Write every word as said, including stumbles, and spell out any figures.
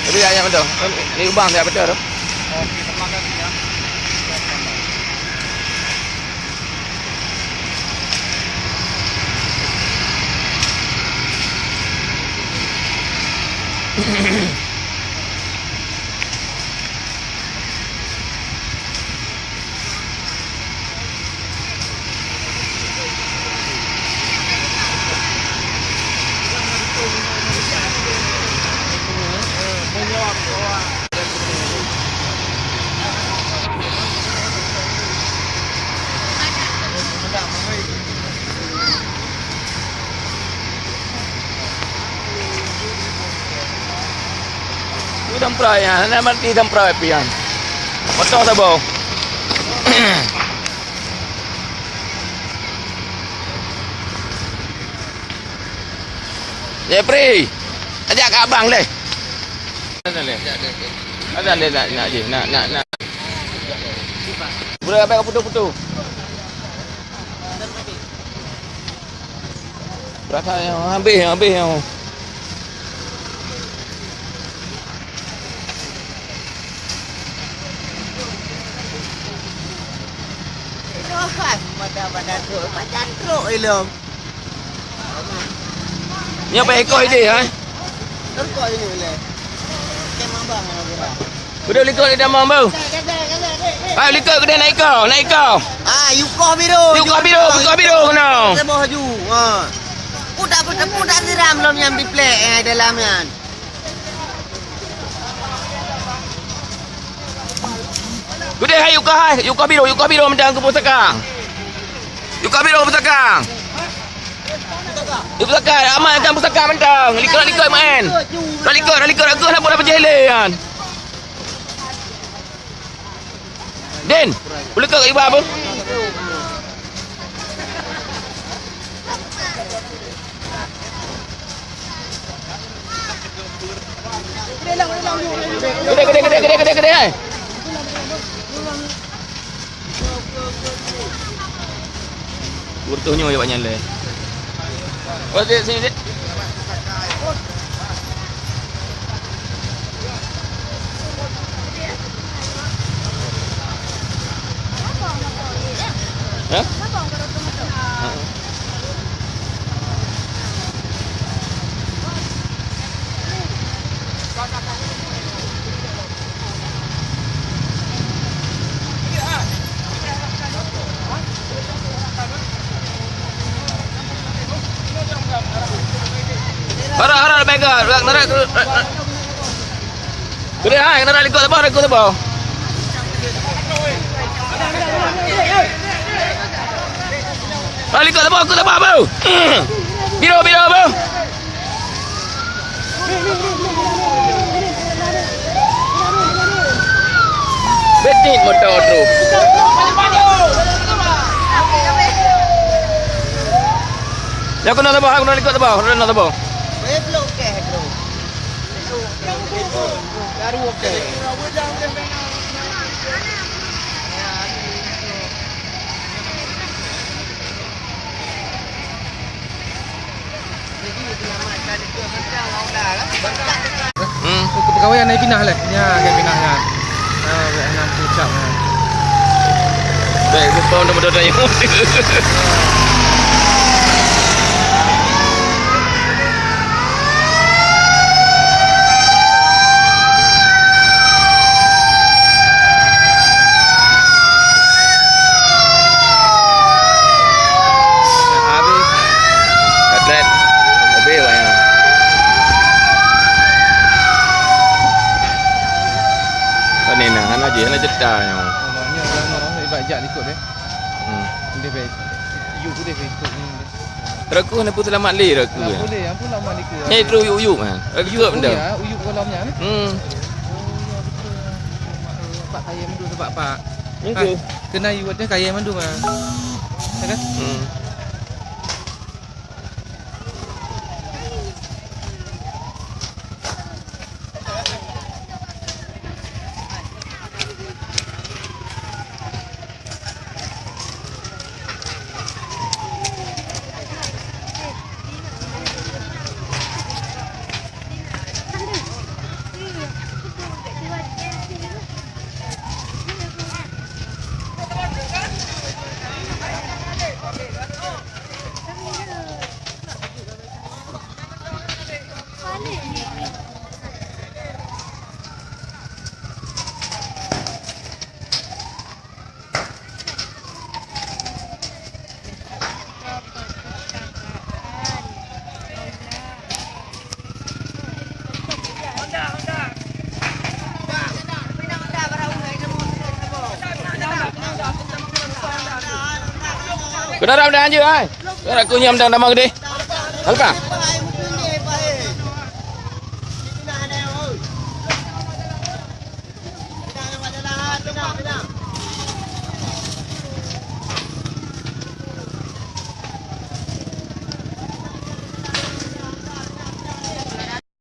Tapi ayam betul. Ni lubang saya betul tu. Ini samprai, ya. Ini mati samprai pian. Potong saboh. Jepri, ajak kat abang deh. Ada deh, nak, nak, nak, nak. Boleh abang putus-putus. Rasa yang habis, yang habis yang. Wah, mata pada trok, macam trok ilong. Nyoe payah ikot idéh, hai? Ikot idéh lé. Kemah bang, kemah bang. Udah likot di damam, bang. Hai, likot kedai nak ikot, nak ikot. Ah, yukoh biru. Yukoh biru, yukoh biru kena. Seboh ju. Ha. Udah, udah, udah siram lom nyang diplek, eh, dalam nyan. Gede hai, yukoh hai, yukoh biru, yukoh biru mantong keu pusaka. Yukoh biru pusaka. Yukoh pusaka, aman kan pusaka mantong. Likot, likot main. Dah likot, dah likot, aku nak pun dah pejah le kan. Din, boleh kau iba apa? Gede, gede, gede, gede, gede, gede, eh. Ureueng nyoe awak nyan lé. Oh, sini, sini, sini. Hah? Hara, hara, lepai ke? Narak, narak, narak. Kena hai, kena likot saboh, likot saboh. Ah, likot saboh, likot saboh, bro. Biro, biro, bro. Betit motor tu. Ya, kena saboh, kena likot saboh, kena saboh. Hmm. Keu peugawai hana pinah lé. Nya, ka pinah nyan. Ah, hana pucak nyan. Baik, bukan untuk mudah-mudahan. Nah, habis. Atlet. Habis banyak. Kan ni nah, hana jih, hana jeda nyoe. Oh, banyak dah, noh. Ibat jak likot deh. Hmm. Dia baik. Yuk deh, baik ikut ni. Raku hana pun selamat lé raku. Hana ya. Boleh, ampun lama ni ke. Ni terus uyuk-uyuk kan. Raku uyuk benda. Ya, uyuk kolam nyan. Hmm. Oh, ya betul. Pak kaya mandum sebab Pak. Ni ke? Ah, kena yu ada kaya mandum ah. Ya kan? Hmm. Keunan ram dah anjeut, hai. Keunan ku nyiam dang damang gede. Halo, Kang.